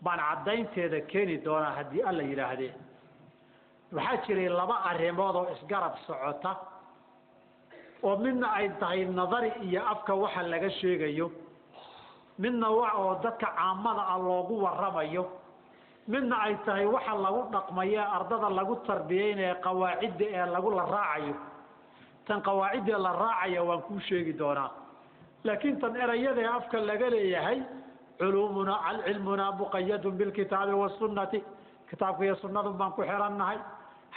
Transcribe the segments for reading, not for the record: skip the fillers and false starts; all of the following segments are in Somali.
Baan caddaynteeda keeni doonaa haddii Alla yidhaahdee. Waxaa jiray laba arrimood oo isgarab socota, oo midna ay tahay nadari iyo afka waxa laga sheegayo, midna wa oo dadka caamada ah loogu waramayo, midna ay tahay waxa lagu dhaqmayo ee ardada lagu tarbiyeynaya, qawaacidda ee lagu la raacayo. Tan qawaacidda la raacayo waan kuu sheegi doonaa, laakiin tan erayada ee afka laga leeyahay, culuumunaa cilmunaa muqayadun bilkitaabi wasunnati, kitaabka iyo sunnadun baan ku xirannahay,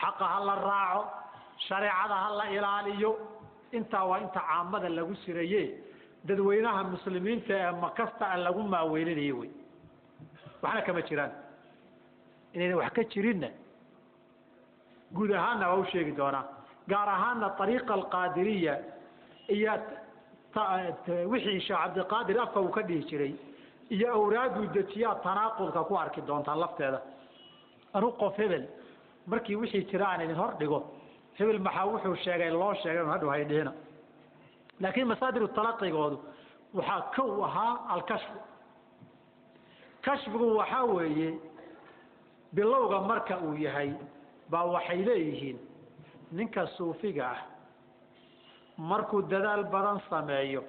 xaqa ha la raaco, shareecada ha la ilaaliyo, intaa waa inta caamada lagu siraye, dadweynaha muslimiinta ee makasta a lagu maaweelinayo wey. Waxna kama jiraan, inayna wax ka jirinna guud ahaanna waa u sheegi doonaa, gaar ahaanna ariiqa alqaadiriya iyo wixii Sheekh Cabdiqaadir afka uu ka dhihi jiray iyo awraaduu dejiyaa tanaaqudka ku arki doontaan lafteeda. Anu qof hebel markii wixii jira aan idin hor dhigo, hebel maxaa wuxuu sheegay loo sheegay hadhow haydhihina. Laakiin masaadiru talaqigoodu waxaa kow ahaa alkashfu. Kashfigu waxaa weeye bilowga marka uu yahay baa waxay leeyihiin ninka suufiga ah markuu dadaal badan sameeyo,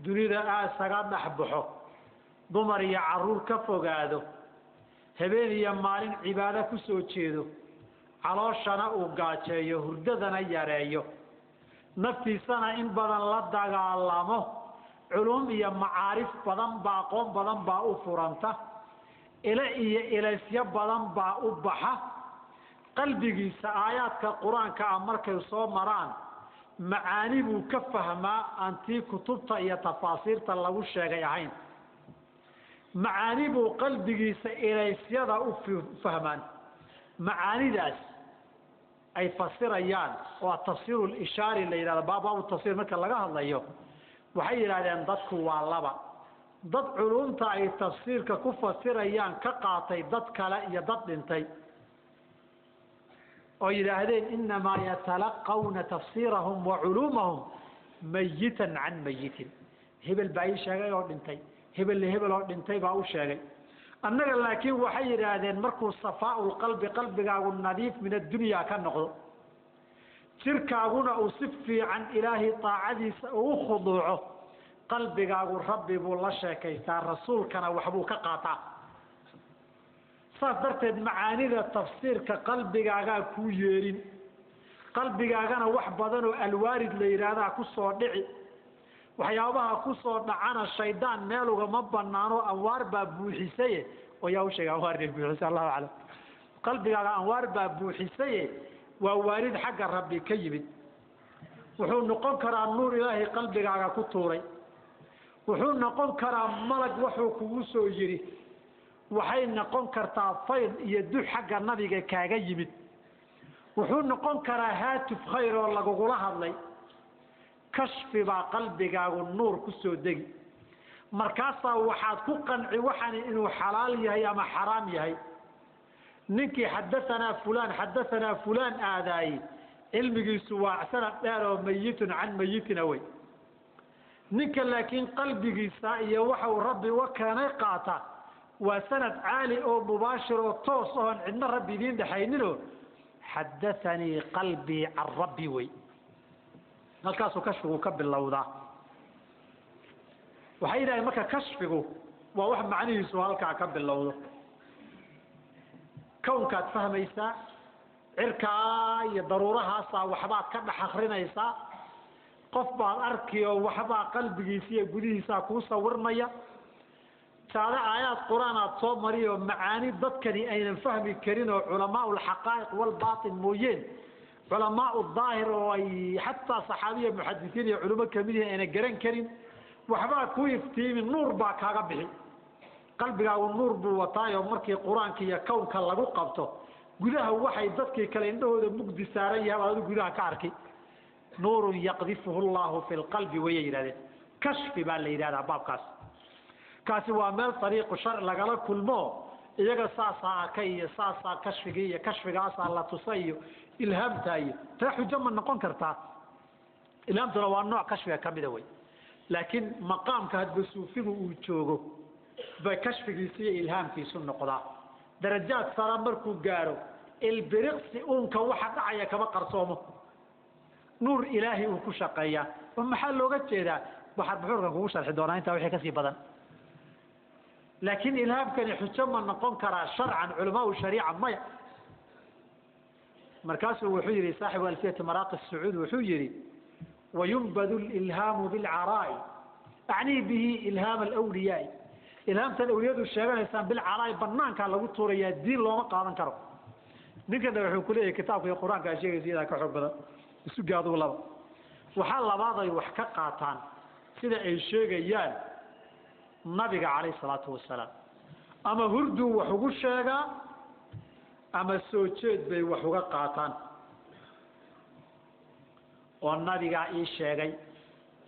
dunida aasaga dhex baxo, dumar iyo caruur ka fogaado, habeen iyo maalin cibaado ku soo jeedo, calooshana uu gaajeeyo, hurdadana yareeyo, naftiisana in badan la dagaalamo, culum iyo macaarif badan baa, aqoon badan baa u furanta, ile iyo ilaysyo badan baa u baxa, qalbigiisa aayaadka qur-aanka ah markay soo maraan macaani buu ka fahmaa aan tii kutubta iyo tafaasiirta lagu sheegay ahayn. Macaani buu qalbigiisa ilaysyada u fahmaan, macaanidaas ay fasirayaan oo atafsiir lishaari la yidhahdo. Baabu tafsiir marka laga hadlayo waxay yidhahdeen dadku waa laba: dad culumta ay tafsiirka ku fasirayaan ka qaatay dad kale iyo dad dhintay oo yidhaahdeen inamaa yatalaqawna tafsiirahum wa culuumahum mayitan can mayitin, hebel baa ii sheegay oo dhintay, hebelle hebel oo dhintay baa u sheegay annaga. Laakiin waxay yidhaahdeen markuu safaau lqalbi, qalbigaagu nadiif min addunya ka noqdo, jirkaaguna uu si fiican Ilaahay taacadiisa ugu khuduuco, qalbigaagu Rabbi buu la sheekaystaa, rasuulkana waxbuu ka qaataa. Saas darteed macaanida tafsiirka qalbigaagaa kuu yeerin, qalbigaagana wax badan oo alwaarid la yidhaahdaa ku soo dhici. Waxyaabaha ku soo dhacana shaydaan meel ugama banaano, anwaar baa buuxisaye. Oo yaa u sheegay anwaar inay buuxisay? Allahu aclam. Qalbigaaga anwaar baa buuxisaye, waa waarid xagga Rabbi ka yimid. Wuxuu noqon karaa nuur Ilaahay qalbigaaga ku tuuray, wuxuu noqon karaa malag wuxuu kugu soo yidhi, waxay noqon kartaa fayd iyo dux xagga nabiga kaaga yimid, wuxuu noqon karaa haatuf khayr oo lagugula hadlay. Kashfi baa qalbigaagu nuur ku soo degi, markaasaa waxaad ku qanci waxani inuu xalaal yahay ama xaraam yahay. Ninkii xadahanaa fulaan xadahanaa fulaan aadaaye cilmigiisu waa sanad dheer oo mayitun can mayitina wey. Ninka laakiin qalbigiisa iyo waxa uu Rabbi uga keenay qaata waa sanad caali oo mubaashir oo toos oon cidna Rabbi idiin dhexayninoo xadathanii qalbii can rabbi wey. Halkaasuu kashfigu ka bilowdaa. Waxay yidhahdeen marka kashfigu waa wax macnihiisu halkaa ka bilowdo. Kownkaad fahmaysaa, cirkaa iyo daruurahaasaa waxbaad ka dhex akrinaysaa, qof baad arki oo waxbaa qalbigiisa iyo gudihiisaa kuu sawirmaya, taada aayaad qur-aan aad soo mariyo macaani dadkani aynan fahmi karin oo culamaau alxaqaa'iq walbaatin mooyeen, culamaau daahir oo ay xataa saxaabiya muxadisiin iyo culimo kamid yihiin aynan garan karin, waxbaa ku iftiimi, nuur baa kaaga bixi, qalbigaagu nuur buu wataayoo markii qur-aanka iyo kownka lagu qabto gudaha waxay dadkii kale indhahooda mugdi saaran yahay baad adu gudaha ka arki. Nuurun yaqdifuhu llahu fi lqalbi wayay yidhahdeen. Kashfi baa la yidhahdaa baabkaas. Kaasi waa meel ariiqu shar lagala kulmo, iyaga saasaa arkay iyo saasaa kashfigii iyo kashfigaasaa la tusay iyo ilhaamta iyo taa xujo ma noqon kartaa. Ilhaamtuna waa nooc kashfiga kamida wey, laakiin maqaamka hadba suufigu uu joogo Bay kashfigiisu iyo ilhaamkiisu noqdaa. Darajaad sare markuu gaaro ilbiriqsi uunka waxa dhacaya kama qarsoomo. Nuur ilaahi uu ku shaqeeyaa. Maxaa looga jeedaa? Waxaad buxuurkan kugu sharxi doonaa intaa wixii kasii badan. Laakiin ilhaamkani xujo ma noqon karaa sharcan culamaau shariica maya. Markaasuu wuxuu yidhi saaxibu alfiyati maraaqi sacuud wuxuu yidhi wayunbadu lilhaamu bilcaraa'i acnii bihi ilhaama alawliyaai. Ilhaamtan awliyadu sheeganaysaan bilcaraa'i banaankaa lagu tuurayaa, diin looma qaadan karo. Ninkana wuxuu ku leeyahay kitaabka iyo qur-aanka ay sheegaysa iyadaa ka xoog badan. Isuga adugu laba. Waxaa labaad ay wax ka qaataan sida ay sheegayaan nabiga calayhi salaatu wasalaam. Ama hurduu wax ugu sheegaa ama soo jeed bay wax uga qaataan. Oo nabigaa ii sheegay.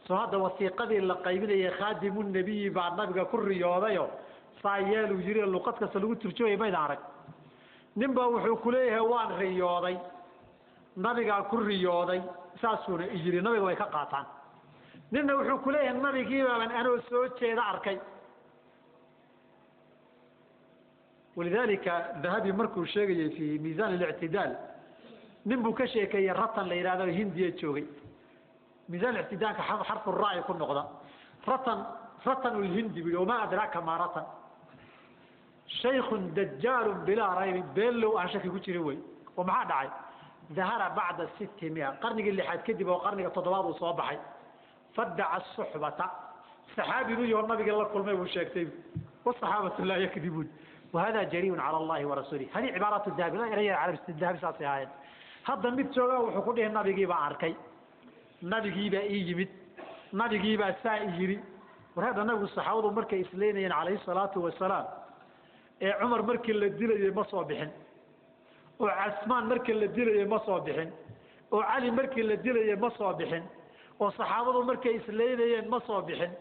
Soo hadda wasiiqadii la qaybinayay khaadimu nabiyi baa nabiga ku riyoodayo saa yeeluu yiri luqad kasta lagu turjumay maydaan arag. Nin baa wuxuu ku leeyahay waan riyooday, nabigaa ku riyooday, saasuuna yiri, nabiga way ka qaataan. Ninna wuxuu ku leeyahay nabigii baaban anoo soo jeeda arkay. Walidaalika Dahabi markuu sheegayay fi miisaan alictidaal nin buu ka sheekeeyey ratan la yidhahdo hindiya joogay. Miisaan ictidaalka xarfu raa'i ku noqda. Ratan ratan ulhindi buu wamaa adraaka maa ratan. Shaykhun dajjaalun bilaa raybin, beenlow aan shaki ku jirin wey. Oo maxaa dhacay? Dahara bacda 600, qarnigii lixaad kadib oo qarniga toddobaad uu soo baxay. Fadaca suxbata, saxaabi inuu yaho nabiga la kulmay buu sheegtay. Wasaxaabatu laa yakdibuun. Wahada jariirun cala allahi wa rasuulih. Hadi cibaaraatu dahabi, la erayar carabi dahabi saasay ahaayeen. Hadda mid joogaa wuxuu ku dhihi nabigii baa arkay, nabigii baa ii yimid, nabigii baa saa i yidhi. War hadda nabigu saxaabadu markay isleynayeen calayhi salaatu wasalaam ee Cumar markii la dilayay ma soo bixin, oo Casmaan markii la dilayay ma soo bixin, oo Cali markii la dilayay ma soo bixin, oo saxaabadu markay isleynayeen ma soo bixin,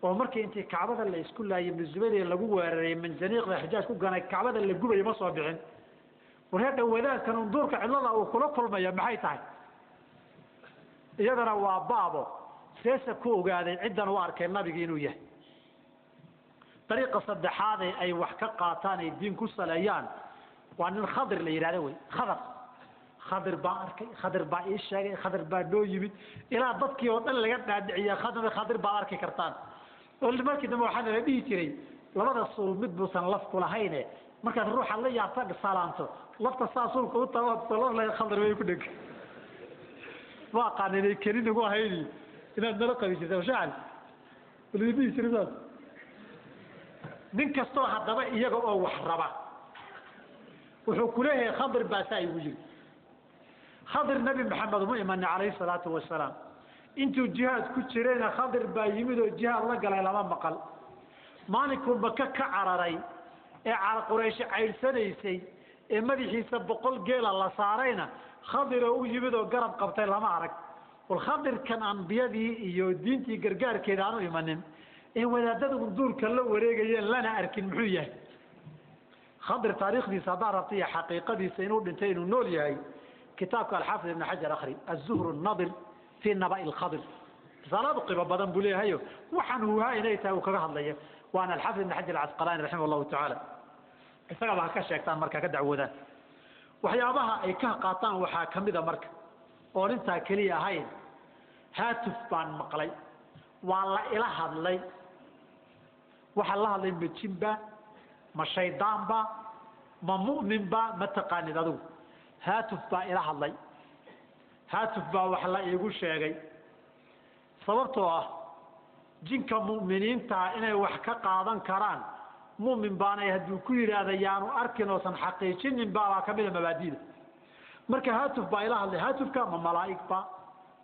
oo markii intii Kacbada la isku laayay Ibnu Zubayr lagu weeraray manjaniiqda Xijaaj ku ganay Kacbada la gubayay ma soo bixin. War hadda wadaadkan unduurka cidlada uu kula kulmaya maxay tahay? Iyadana waa baabo seesa ku ogaaday ciddan u arkay nabigi inuu yahay. Dariiqa saddexaad ee ay wax ka qaataan ay diin ku saleeyaan waa nin Khadir la yidhahdo wey. Khadar, Khadir baa arkay, Khadir baa ii sheegay, Khadir baa noo yimid, ilaa dadkii oo dhan laga dhaadhiciya Khadir, Khadir baad arki kartaan. Oo markii dambe waxaa nala dhihi jiray labada suul mid buusan laf ku lahayne, markaad ruuxa la yaabta salaanto lafta saa suulka u tago laf la Khadir way ku dheg. Ma aqaan inay keli nagu ahayni inaad nala qabi jirtay shacal wala dhihi jiray saas. Nin kastoo haddaba iyaga oo wax raba wuxuu ku leeyahay Khadir baa saa igu yiri. Khadir Nabi Maxamed uma imanin calayhi salaatu wasalaam. Intuu jihaad ku jirayna Khadir baa yimid oo jihaad la galay lama maqal. Maalinkuu Maka ka cararay ee Quraysh cayrsanaysay ee madaxiisa 100 geela la saarayna Khadir oo u yimid oo garab qabtay lama arag. Wal Khadirkan ambiyadii iyo diintii gargaarkeeda aanu imanin ee wadaadadu duurka la wareegayeen lana arkin muxuu yahay? Khadir taariikhdiisa haddaan rabto iyo xaqiiqadiisa inuu dhintay inuu nool yahay, kitaabka Alxaafid Ibn Xajar akhri, Az-Zuhr an-Nadir fi Naba'i al-Khadir. Risaalaad qiimo badan buu leeyahay, waxaan huhaa inay tahay uu kaga hadlaya. Waana Alxaafid Ibn Xajar al-Casqalaani raximah allahu tacaala. Isagaba ha ka sheegtaan marka ka dacwoodaan. Waxyaabaha ay ka qaataan waxaa ka mid a marka oon intaa keliya ahayn, haatuf baan maqlay, waa la ila hadlay. Waxaa la hadlay ma jinba, ma shaydaanba, ma mu'minba, ma taqaanid adigu. Haatuf baa ila hadlay, haatuf baa wax la iigu sheegay. Sababtoo ah jinka mu'miniinta inay wax ka qaadan karaan, mu'min baanay hadduu ku yidhaahda yaanu arkin oosan xaqiijinin baabaa ka mid a mabaadiida. Marka haatuf baa ila hadlay, haatufka ma malaa'igba.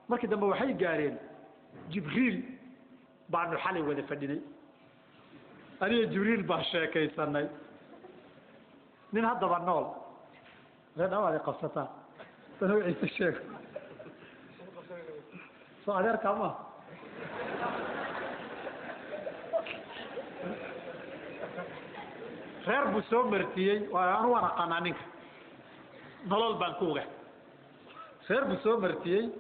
Markii dambe waxay gaareen Jibriil baanu xalay wada fadhinay, aniga Jibriil baa sheekaysanay. Nin haddaba nool reedhawaad qabsataa tanowciisa sheego soo adeerkaa ma reer buu soo martiyey. Anu waan aqaanaa ninka, nolol baan ku oga. Reer buu soo martiyey.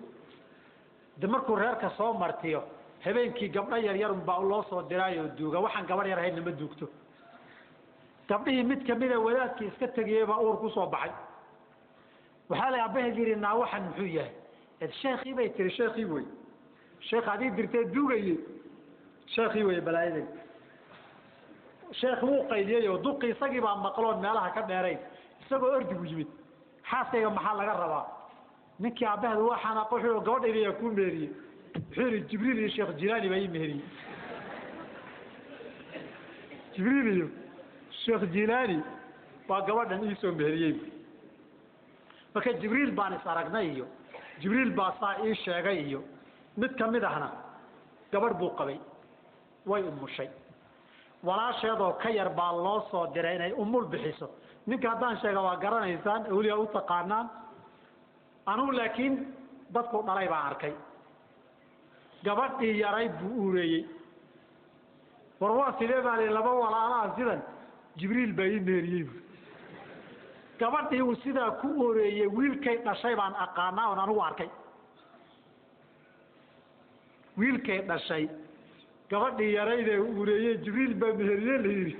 De markuu reerka soo martiyo Habeenkii gabdho yaryar unbaa loo soo diraayoo duuga, waxaan gabadh yar ahaydna ma duugto. Gabdhihii mid kamida wadaadkii iska tegiyey baa uur ku soo baxay. Waxaa la aabbaheed yidhi, naa waxan muxuu yahay? Sheekhii bay tiri, sheekhii wey, sheekh adii dirtee duugayey, sheekhii wey balaayaday. Sheekh wuu qayliyey oo duqii isagii baa maqloon meelaha ka dheerayn, isagoo ordigu yimid. Xaaskayga maxaa laga rabaa? Ninkii aabbaheed waa xanaaqo, wuxuu gabadhayda yaa kuu meheriyey? Wuxuu yihi Jibriil iyo Sheekh Jilaani baa ii meheriyey. Jibriil iyo Sheekh Jilaani baa gabadhan iisoo meheriyey. Marka Jibriil baan is aragnay iyo Jibriil baa saa ii sheegay iyo mid kamid ahna gabadh buu qabay, way umushay. Walaasheedoo ka yar baa loo soo diray inay umul bixiso. Ninka haddaan sheega waa garanaysaan, awliyaa u taqaanaan. Anugu laakiin dadku dhalay baan arkay. Gabadhii yarayd buu uureeyey. War waa sidee baa li laba walaalaha sidan? Jibriil baa ii meheriyey bu. Gabadhii uu sidaa ku ooreeyey wiilkay dhashay baan aqaanaa oon anigu arkay. Wiilkay dhashay gabadhii yaraydee uureeyey Jibriil baa meheriye la yidhi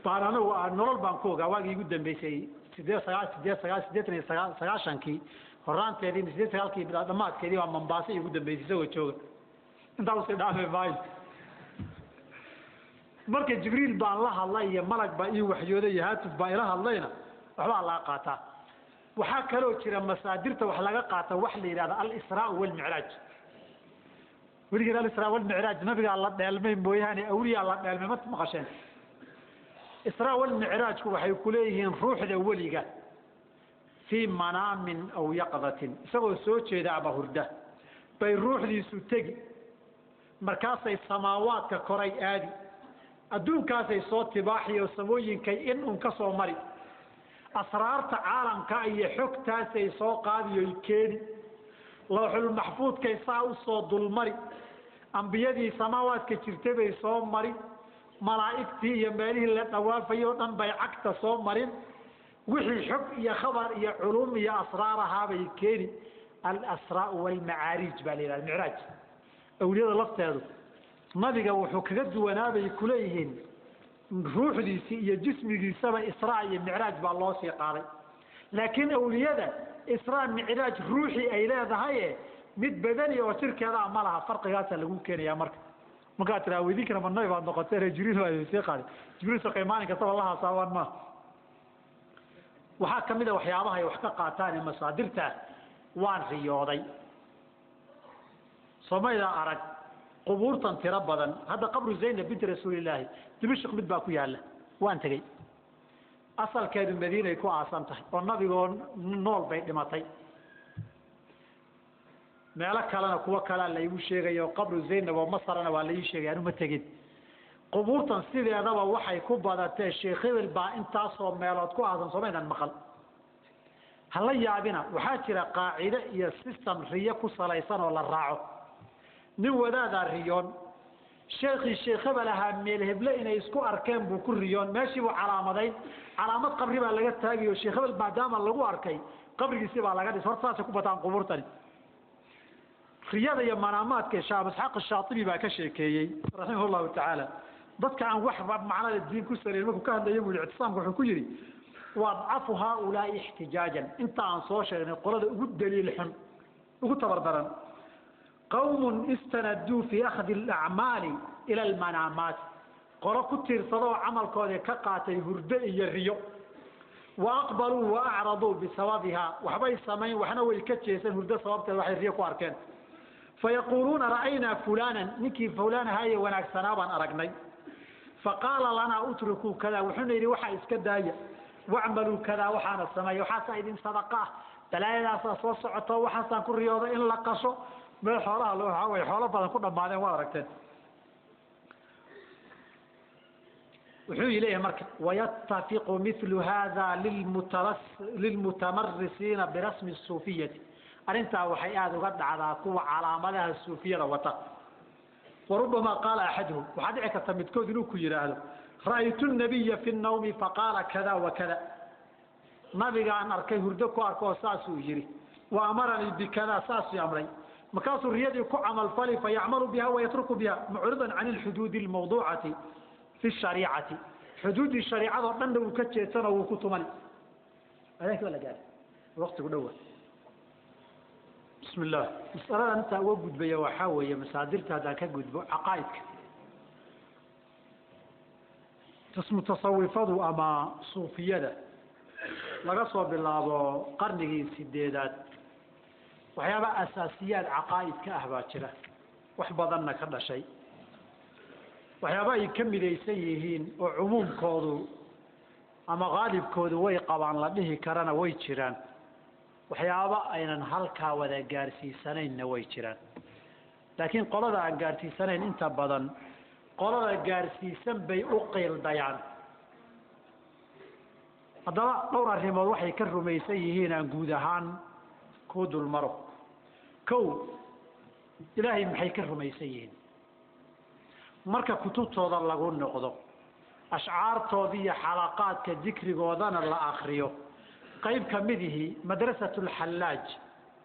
baan anigu nolol baan ku ogaa. Waagii igu dambeysay 89, 89-kii horaanteedii, 89-kii dhamaadkeedii baa Mombasa igu dambeysay isagoo jooga. Intaa usii dhaafi maayo. Marka Jibriil baan la hadlay iyo malag baa ii waxyooday iyo haatuf baa ila hadlayna, waxbaa laga qaataa. Waxaa kaloo jira masaadirta wax laga qaata wax la yidhahda alisraa walmicraaj. Weligeed alisraa walmicraaj nabigaa la dheelmay mooyaane awliyaa la dheelmay ma maqasheen? Israa walmicraajku waxay ku leeyihiin ruuxda weliga fii manaamin aw yaqdatin, isagoo soo jeeda ama hurda bay ruuxdiisu tegi, markaasay samaawaadka koray aadi, adduunkaasay soo tibaaxi oo samooyinkay in un ka soo mari, asraarta caalamka iyo xogtaasay soo qaadiyo keeni, lawxulmaxfuudkay saa u soo dulmari, ambiyadii samaawaadka jirtay bay soo mari, malaa'igtii iyo meelihii la dhawaafayay oo dhan bay cagta soo marin, wixii xog iyo khabar iyo culuum iyo asraar ahaabay keeni. Alasraa walmacaariij baa la yidhahda micraaj. Awliyada lafteedu nabiga wuxuu kaga duwanaabay kuleeyihiin ruuxdiisii iyo jismigiisaba israa iyo micraaj baa loo sii qaaday, laakiin awliyada israa micraaj ruuxii ay leedahaye mid badani oo jirkeedaa ma laha. Farqigaasaa lagu keenayaa. Marka markaad tiraa weydinkana ma nabi baad noqotee Jibriil baa idin sii qaaday, Jibriil saqay maalin kastaba la haasaawaan maaha. Waxaa kamid a waxyaabaha ay wax ka qaataan ee masaadirta, waan riyooday. Somayda arag qubuurtan tiro badan hadda, qabru Zaynab binti Rasuulillaahi Dimashq mid baa ku yaalla, waan tegey. Asalkeedu Madiinay ku aasan tahay oo nabigoo nool bay dhimatay. Meelo kalena kuwo kalea la igu sheegaya oo qabru Zaynab oo Masarana waa la ii sheegay, anu ma tegin. Qubuurtan sideedaba waxay ku badatee Sheekh hebel baa intaasoo meelood ku aasan, somaydan maqal? Hala yaabina, waxaa jira qaacide iyo system riyo ku salaysan oo la raaco. Nin wadaadaa riyoon sheekhii sheekh hebel ahaa meel heble inay isku arkeen buu ku riyoon, meeshii buu calaamadayn, calaamad qabri baa laga taagayo sheekh hebel maadaama lagu arkay qabrigiisii baa laga dhis. Horta saasay ku bataan qubuurtani. Riyada iyo manaamaadka Sheekh Isxaaq Shaatibi baa ka sheekeeyey raximah llahu tacaala. Dadka aan wax macnada diin ku saleyn markuu ka hadlaya buu yihi, ictisaamka wuxuu ku yidhi waadcafu haaulaai ixtijaajan. Inta aan soo sheegnay qolada ugu daliil xun, ugu tabardaran, qawmun istanaduu fii akhdi alacmaali ila almanaamaat, qolo ku tiirsadoo camalkoodii ka qaatay hurdo iyo riyo. Wa aqbaluu wa acraduu bisababihaa, waxbay samayn waxna way ka jeesan hurdo sababteed waxay riyo ku arkeen. Fayaquuluuna ra'aynaa fulaanan, ninkii fulaan ahaaye wanaagsanaa baan aragnay. Faqaala lanaa utrukuu kada, wuxuuna yidhi waxaa iska daaya, wacmaluu kadaa, waxaana sameeya, waxaasaa idin sadaqa ah, balaayadaasaa soo socoto, waxaasaan ku riyooda in la qasho. Meel xoolaha waxaa way xoolo badan ku dhammaadeen waad aragteen. Wuxuu leeyahay marka wayattafiqu mithlu hada lilmutamarisiina birasmi suufiyati. Arrintaa waxay aada uga dhacdaa kuwa calaamadaha suufiyada wata. Warubamaa qaala axaduhum, waxaa dhici karta midkood inuu ku yidhaahdo ra'aytu nabiya fi nawmi faqaala kada wa kada, nabigaan arkay hurdo ku arkoo saasuu yidhi, wa amaranii bikada, saasuu amray. Markaasuu riyadii ku camalfali, fayacmalu biha wayatruku biha mucridan can alxuduudi almawduucati fi shariicati. Xuduuddii shariicadoo dhanna wuu ka jeedsanoo wuu ku tumani. Adaankii waa la gaaray, waqtigu dhowa. Bismi illah. Masaladan intaa uga gudbaya waxaa weeye masaadirta haddaan ka gudbo caqaa'idka mutasawifadu ama suufiyada laga soo bilaabo qarnigii 8aad, waxyaaba asaasiyaad caqaa'idka ah baa jira, wax badanna ka dhashay, waxyaaba ay ka midaysan yihiin oo cumuumkoodu ama qaalibkoodu way qabaan la dhihi karana way jiraan, waxyaaba aynan halkaa wada gaarsiisanaynna way jiraan. Laakiin qolada aan gaarsiisanayn inta badan qolada gaarsiisan bay u qiildayaan. Haddaba dhowr arrimood waxay ka rumaysan yihiin aan guud ahaan kuu dulmaro. Kow, Ilaahay maxay ka rumaysan yihiin? Marka kutubtooda lagu noqdo, ashcaartooda iyo xalaqaadka dikrigoodana la akriyo, qayb ka midihii madrasatu alxallaaj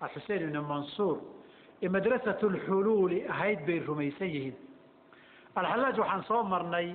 Alxusein ibni Mansuur ee madrasatu alxuluuli ahayd bay rumaysan yihiin. Alxallaaj waxaan soo marnay